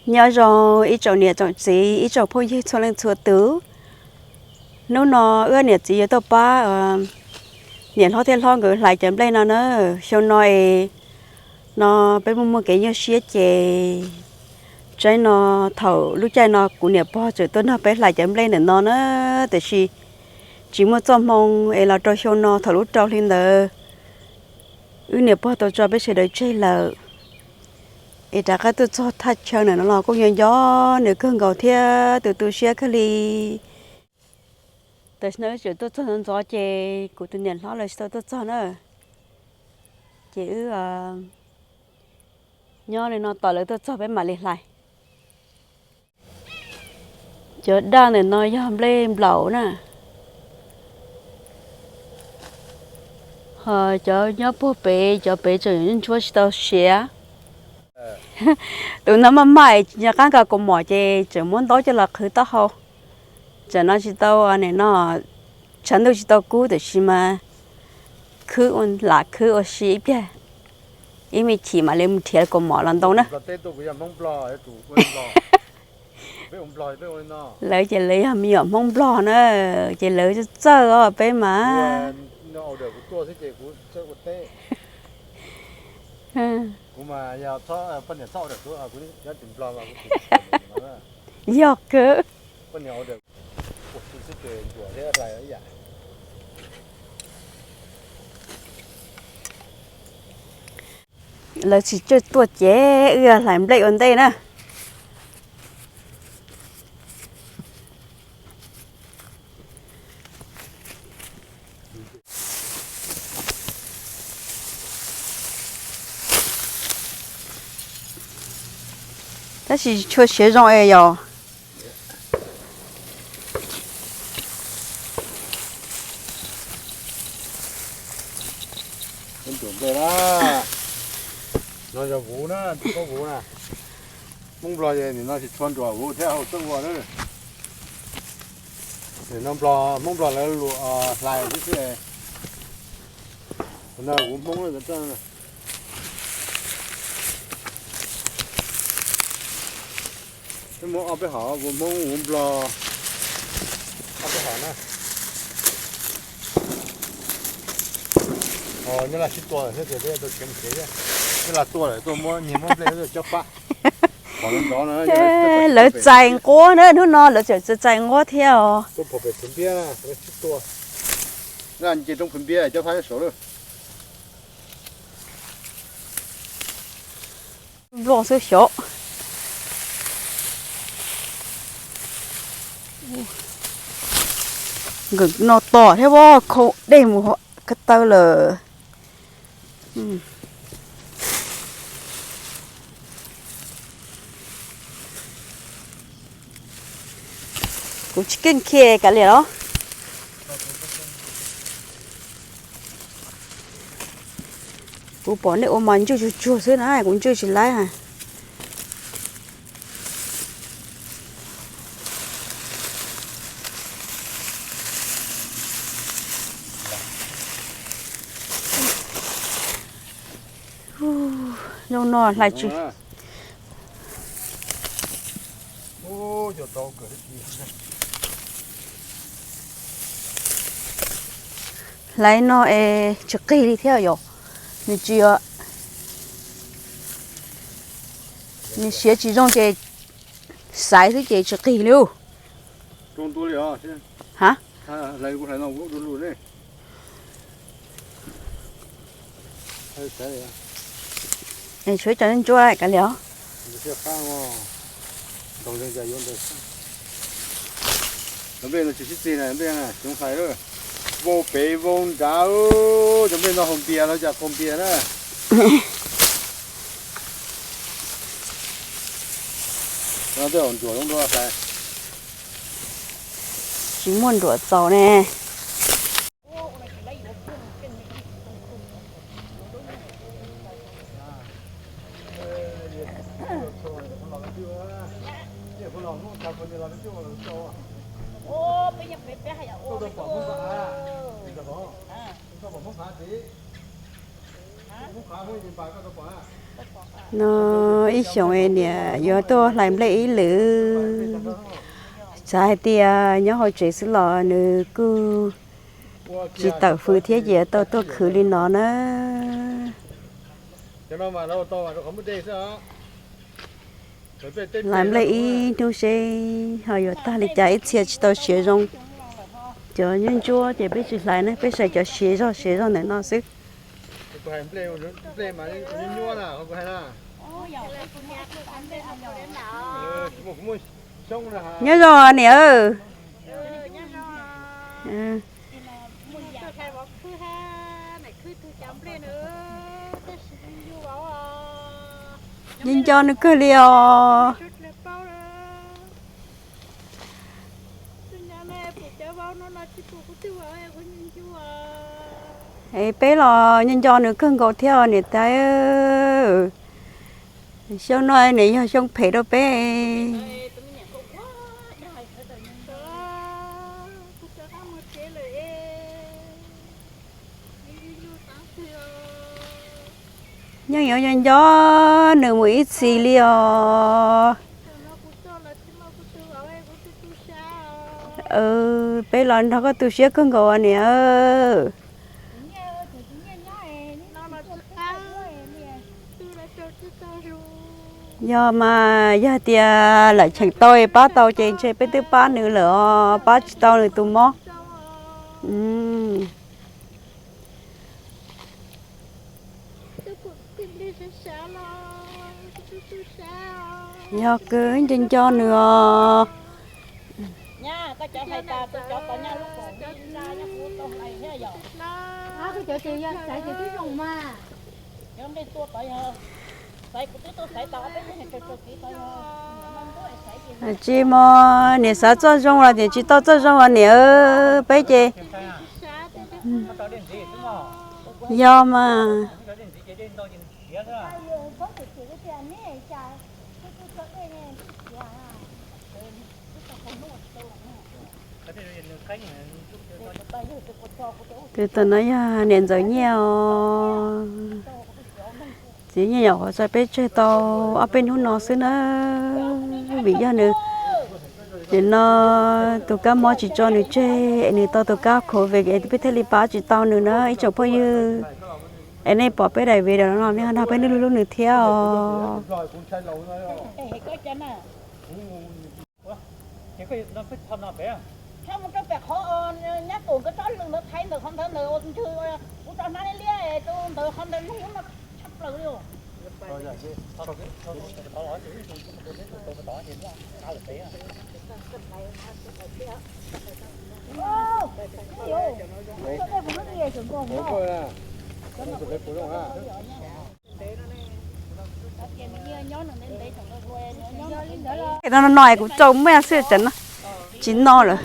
Nyob zoo ib tsoom niam tsoom txiv, ib tsoom phooj ywg txhua leej txhua tus. Hnub no wb niam txiv yuav tuaj pab niam hlob thiab hlob nkawd hlais cov nplej no na. Xyoo no es no peb muaj muaj kev nyuaj siab ces tsaib no thaum lub caij no kuv niam pog tseem tuaj nrog peb hlais cov nplej ntawm no na, tiam sis tsis muaj txoj hmoo es los rau xyoo no thaum lub rau hli ntawd wb niam pog tau tso peb sawv daws tseg lawm. Es rov qab tuaj txog thaj chaw ntawm no los kuj nco nco nws kawg nkaus thiab tu tu siab kawg li. Tam sim no wb tseem tuaj txog ntxov ntxov ces kuv tus niam hlob lawv tsis tau tuaj txog na. Ces wb nyob li no tos lawv tuaj txog peb mam li hlais. Cov daj ntawm no yog nplej nplaum na. Ho cov nyob puag pem, cov pem tseem ntsuab tsis tau siav. Tus no maj maj es nco qab nkaus kaus mom ces tseem muab ntaub coj los qhwv taub hau. Tsam no tsis tau, nim no tshav ntuj tsis tau kub tiam sis mas khwb ua lam khwb ua si ib pliag, ib me chim mam li mus nrhiav kaus mom los ntau na. Lawv ces lawv yog me nyuam Hmoob Nplog na, ces lawv txawj os, peb mas yog kawg. Lawv tsis tsawg tuaj ces wb hlais nplej ua ntej na. Tab sis tshua siav zoo es yog. Nruas nplej na, no yog vuv na, tus koj vuv na. Hmoob Nplog es nim no tsis tshua nruas vuv thiab hauv txoj ua na. Nim no Hmoob Nplog lawv luam hlais xwb xwb. Tus no vuv Hmoob. Peb muab ob peb hom vuv Hmoob vuv Nplog, ob peb hom na. Nyob Laj sib tua lawm thiab ces peb tau khiav mus khiav thiab. Nyob Laj tua lawm tuaj muab nyiag muab nplej tuaj cob pab. Lawv txais nquab na, hnub no lawv tseem txais nquab thiab os. Nce roob Phwv Npiab cob pab nyob saud lawm. Nplog xwb xyov. Nkees no tos thiab, khau dej mus ko taw lawm. Kuv tsis keej kiag kav liam los. Kuv pom nej ua mas ntswj tsuag tsuag xwb na, kuv ntswj tsis laib. Zoo no hlais tsis, hlais no es tsis qig li thiab yom. Nws tsis, nws siav tsis zoo ces xaiv xwb ces tsis qig li. Ha, tshuav cov ntsuab kav liam. Nplej no tsis sib txig na, nplej xyov hais, vau pem vau nrad, cov nplej no haus npias los cas qaug npias na. Tsis muaj nruam txaus ne. No ib xyoos niam yuav tuaj hlais nplej ib lwm. Xav hais tias nyob hauv tsev xwb los nws kuj tsis tawm fws thiab ces tau tuaj khwv li no na. Hlais nplej ib hnub seb ho yuav tag li cas, ib txhia tsis tau siav zoo. Cov nyuaj ntsuab ces peb tsis hlais ne, peb sai cov siav zog siav zog ntawm no xwb. Nyob zoo niam. Nco nco nws kawg li os. Es peb los nco nco nws kawg nkaus thiab niam tais. Xyoo no nws yog xyoo phem rau peb. Yeej yuav nco nco nws mus ib txhis li os. Peb los nrog koj tu siab kawg nkaus niam. Yog mas, yog tias lawm cheem tau es pab tau ces ntshe peb twb pab nws lawm os, pab tsis tau nws tus mob. Yog kawg nco nco nws os. Tsis mas niam xav txoj zoo los tias tsis tau txoj zoo los niam, peb ces. Yog mas. Tus tom no yog niam ntxawm Nyiaj os. Txiv Nyiaj nyuam qhuav tso peb tseg tau ob peb hnub no xwb na, vim yog nws nim no tus kab mob tsis tso nws tseg, nws tau tus kab covid es peb thiaj li pab tsis tau nws na ib tsoom phooj ywg. Es nej pom peb daim video no nej ho nrog peb nug hlub hlub nws thiab os. No no no es kuv rau maj xwb tseem no tsis no lawm.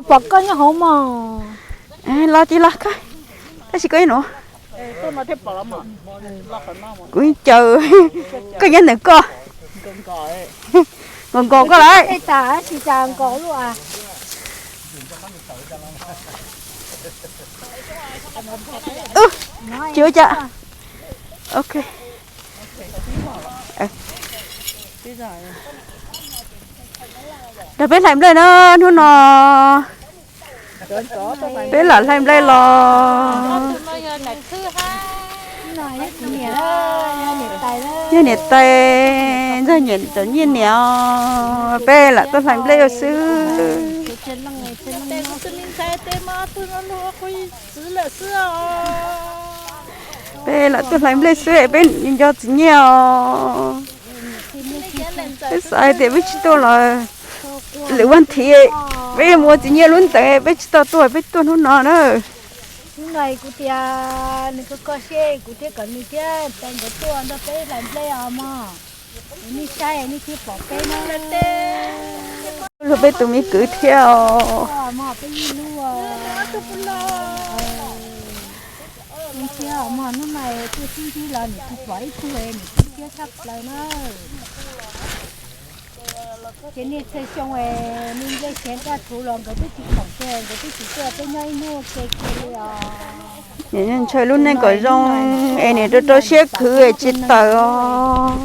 Pom koj nyob hauv mog. Los ces los koj, tab sis koj ib nuav. Kuv caws koj nyob ntawm koj. Nkaus nkaus koj lawm. Tsis ua cas. Ok. Nrog peb hlais nplej na hnub no. Peb lam hlais nplej los. Yog niam tais, ntxawg niam, cov nyiaj niam, peb lam tuaj hlais nplej ua xwb. Peb lam tuaj hlais nplej xwb, peb nco txiv Nyiaj os. Peb xav hais tias peb tsis tuaj los lwm vas thiv, peb mus ua txiv Nyiaj lub ntees, peb tsis tau tuaj, peb tuaj hnub no na. Hnub no kuv tias nws kho kho siab, kuv thiaj kom nws thiab tais nkawd tuaj nrog peb hlais nplej os mog. Nej saib nej thiaj pom peb na. Luag peb tus me kwv thiab os. Thiab mog, hnub no tuaj sib ntsib los niam tsis pom ib tug, niam tsis siab tshaj plaws na. Ces niaj txhia xyoo es niaj ncej siav kaj thuv los nkawd twb tsis khoom kiag, nkawd twb tsis tuaj, peb nyob ib hnub ua ke kiag li os. Niam ntshaw lub neej kom zoo es niam rau rau siab khwv es tsis tawm os.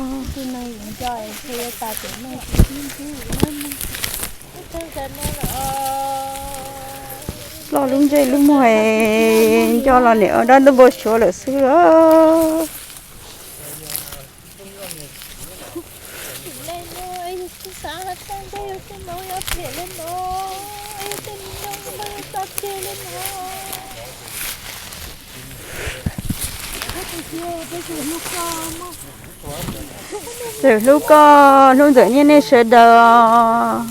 Ploj lub ntsej lub muag es nco los niam dab ntuj npau suav lawm xwb os. Txawm hlub koj hlub ntxawm nyiaj nej sawv daws.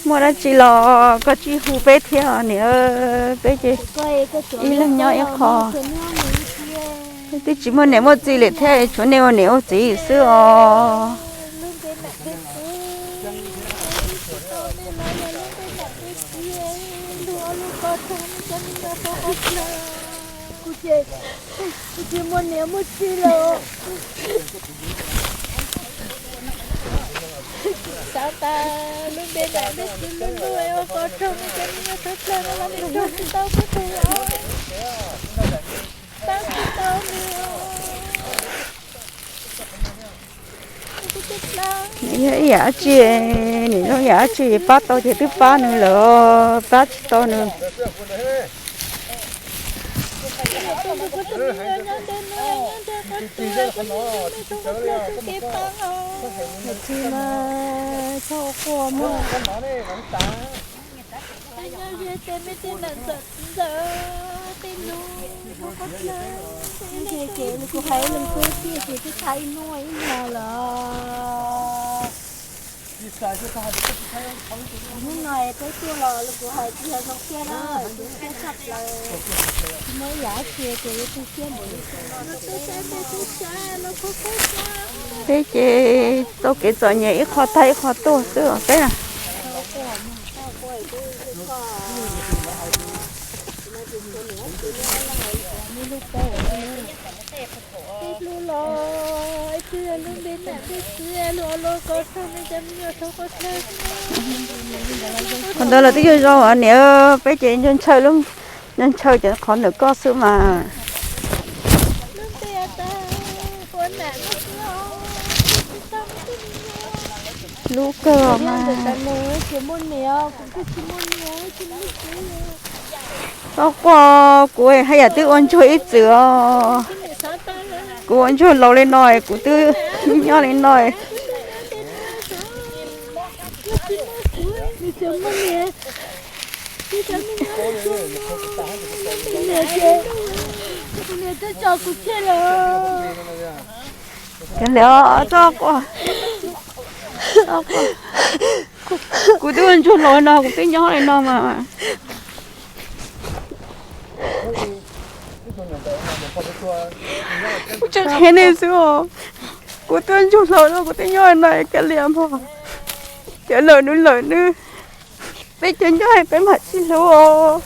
Muaj dab tsi los koj tsij hu peb thiab niam, peb ces ib leeg nyob ib qho. Twb tsis muaj niam muaj txiv lawm thiab, tshuav nej ua niam ua txiv xwb os. Kuv tsis muaj niam muaj txiv lawm. Xav tas lub npe nam npe txiv lub lub ua qhov roog, cov me nyuam thoob plaws no los mus tsis tau puag thaum los, tab tsis tau nws. Nws yog ib yam dab tsi, nws yog ib yam dab tsi, pab tau ces twb pab nws lawm, pab tsis tau nws. Ces kuv hais lus xwb tiag ces twb txhais ib hnub ib hmo lawm. Hnub no peb tuaj los kuv hais tias zoo siab na, zoo siab tshaj plaws. Tsis muaj ib yam dab tsi ces yuav tu siab npaum li xyoo no. Peb ces tau kev txom nyem ib qho tag ib qho tuaj xwb os peb na. Qhov ntawd los twb yog zoo os niam, peb ces ntshaw, ntshaw ces qhov ntawm koj xwb mas. Hlub kawg mas. Txhob quaj, kuv haj yam twb ua ntsuag ib txwm os. Kuv ua ntsuag laus li no, kuv twb nyob li no. Kuv niam tso kuv tseg lawm. Txhob quaj. Kuv twb ua ntsuag laus li no, kuv twb nyob li no mas. Kuv tseem qhia nej xwb os. Kuv twb ua ntsuag laus no, kuv twb nyob li no, kav liam mog. Cov lawm nws lawm nws. Peb cov nyob peb mam sib hlub os.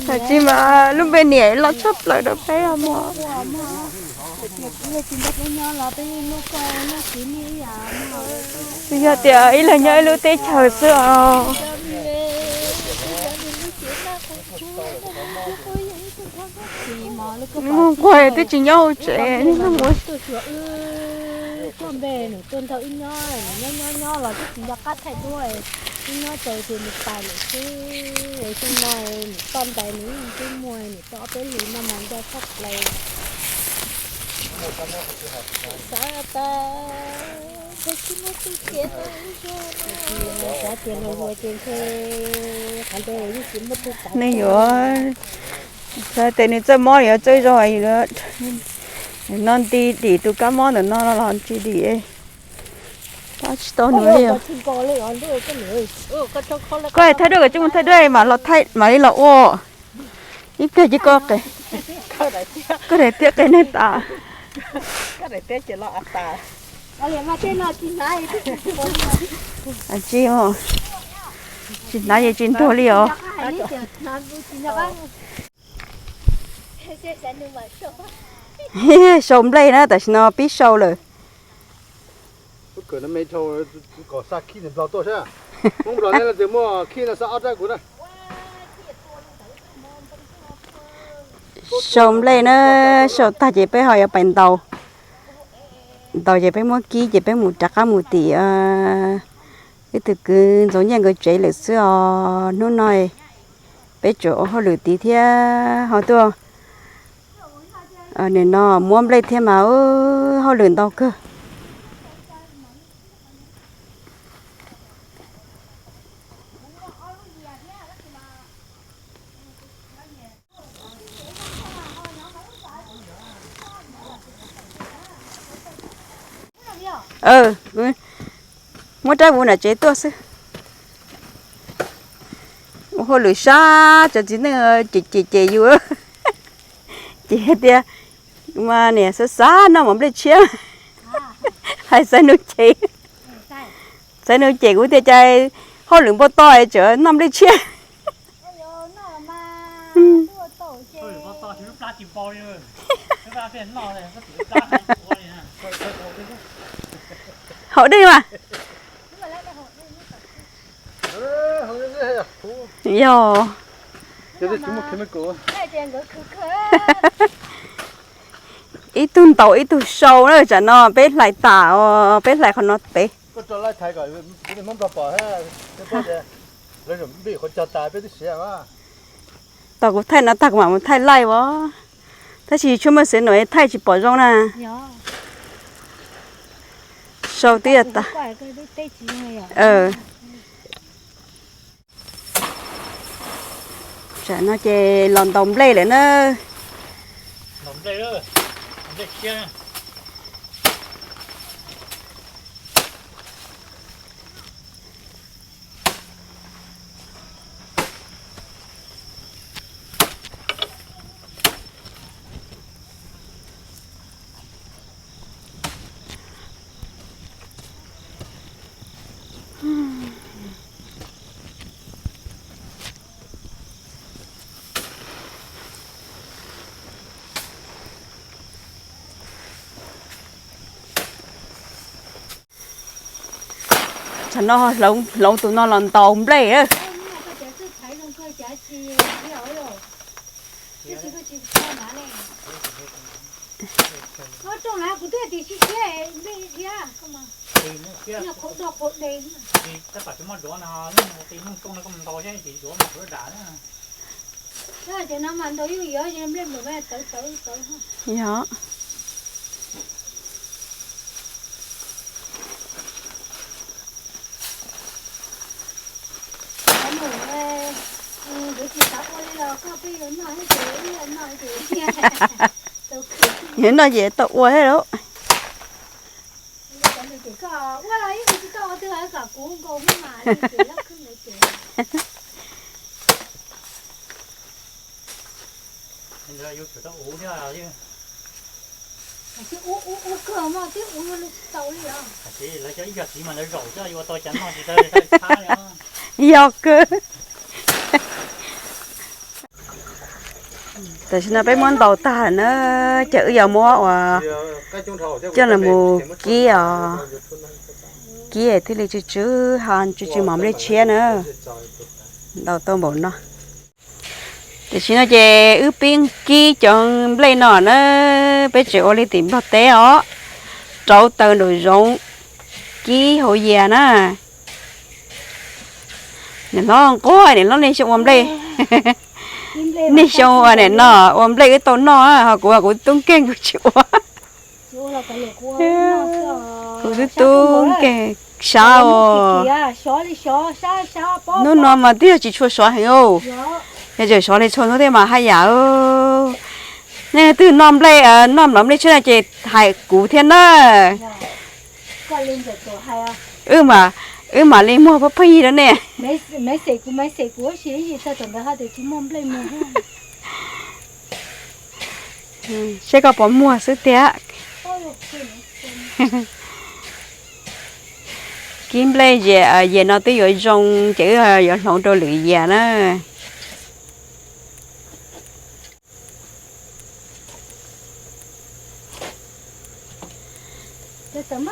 Tam sis mas lub npe niam los tshaj plaws rau peb os mog. Tsis yog tias ib leeg nyob ib lub teb chaws xwb os. Nws mus nquag twb tsis nyob hauv tsev, nws mus. Xav tas Nws yuav, xav tias nws txawj mob yuav txawj zog, nws no nti dim tus kab mob ntawm no los nti dim, pab tsis tau nws li. Koj thaij duaj kom tsis mus thaij duaj mam li los ua. Ib pliag ces koj, koj daim tiab qe neeg tas. Tsis, tsis hnav ces tsis ntuag li os. Sau nplej na, tam sim no pib sau lawm. Sau nplej na, sau tag ces peb ho yuav pais ntaus. Ntaus ces peb muab kib ces peb mus rov qab mus tim ib tug kwv Ntxoov Nyiaj nkawd tsev lawm xwb os. Hnub no peb tsuas ua hauj lwm tid thiab ho tuaj nim no muab nplej thiab mas hauj lwm ntau kawg. Muab rab vuv nram tsev tuaj xwb. Ua hauj lwm sab cov txiv neej cem cem cem yus. Ces tias mas niam xav xav noj mov nplej tshiab, hais xaiv nuv cem, xaiv nuv cem kuv tias cas hauj lwm npau taws tseem noj nplej tshiab. Haus dej mas. Yog ib tug ntaus ib tug sau na, tsam no peb hlais tas os, peb hlais qhov no pem. Tos kuv thaij no tag kuv mam mus thaij laij os. Tab sis tshuav muaj xev num thaij tsis pom zoo na. Sau twb tas. Tsam no ces los ntaus nplej lawm na. Tsam no hloov tus no los ntaus nplej. Yog. Yog no ces tau ua thiab lauj. Yog kawg. Tam sim no peb muab ntaus tag na, ces wb yuav muab ua coj los mus kib os, kib thiaj li tsw tsw ha tsw tsw mov nplej tshiab na. Ntaus tau npaum no. Tam sim no ces wb pib kib cov nplej no na, peb tseem ua li tim Nplog teb os, rauv taws nraum zoov, kib hauv yias na. Niam hlob nquag, niam hlob niaj xyoo ua nplej, niaj xyoo ua niam no ua nplej wb tau noj, ho kuv kuv tub nkeeg kuv tsis ua. Kuv Twb tub nkeeg sab os. Hnub no mas twb yog tsis tshua sov heev os. Yog tseem sov li txhua hnub thiab mas haj yam. Nej twg noj nplej, noj nplej tshiab no ces hais kuv thiab na. Wb mam, wb mam li muag pheej pheej yig rau nej. Seb koj puas muag xwb tiag. Kib nplej yam, yam no twb yuav zoo ces wb yuav hloov rau lwm yam na.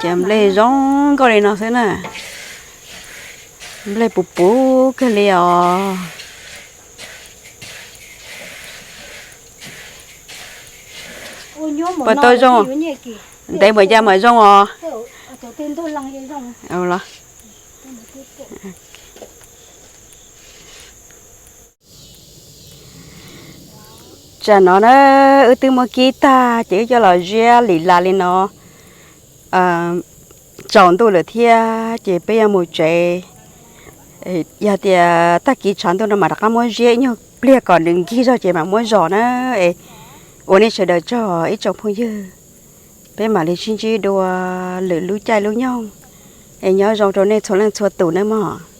Cov nplej zoo nkauj li no xwb na. Nplej puv puv kawg li os. Puas tau zoo? Ntev mus cas mam zoo os. Los, tsam no na, wb twb muab kib tag ces wb coj los ziab lim las li no. Tsaus ntuj lawm thiab ces peb yuav mus tsev. Yog tias tag kis tshav ntuj no mam rov qab muab ziab ib nyuag pliag kom nws nkig zog ces mam muab zos na. Es ua nej sawv daws tsaug ib tsoom phooj ywg, peb mam li sib ntsib dua lwm lub caij lub nyoog. Es nyob zoo rau nej txhua leej txhua tus nawb mog.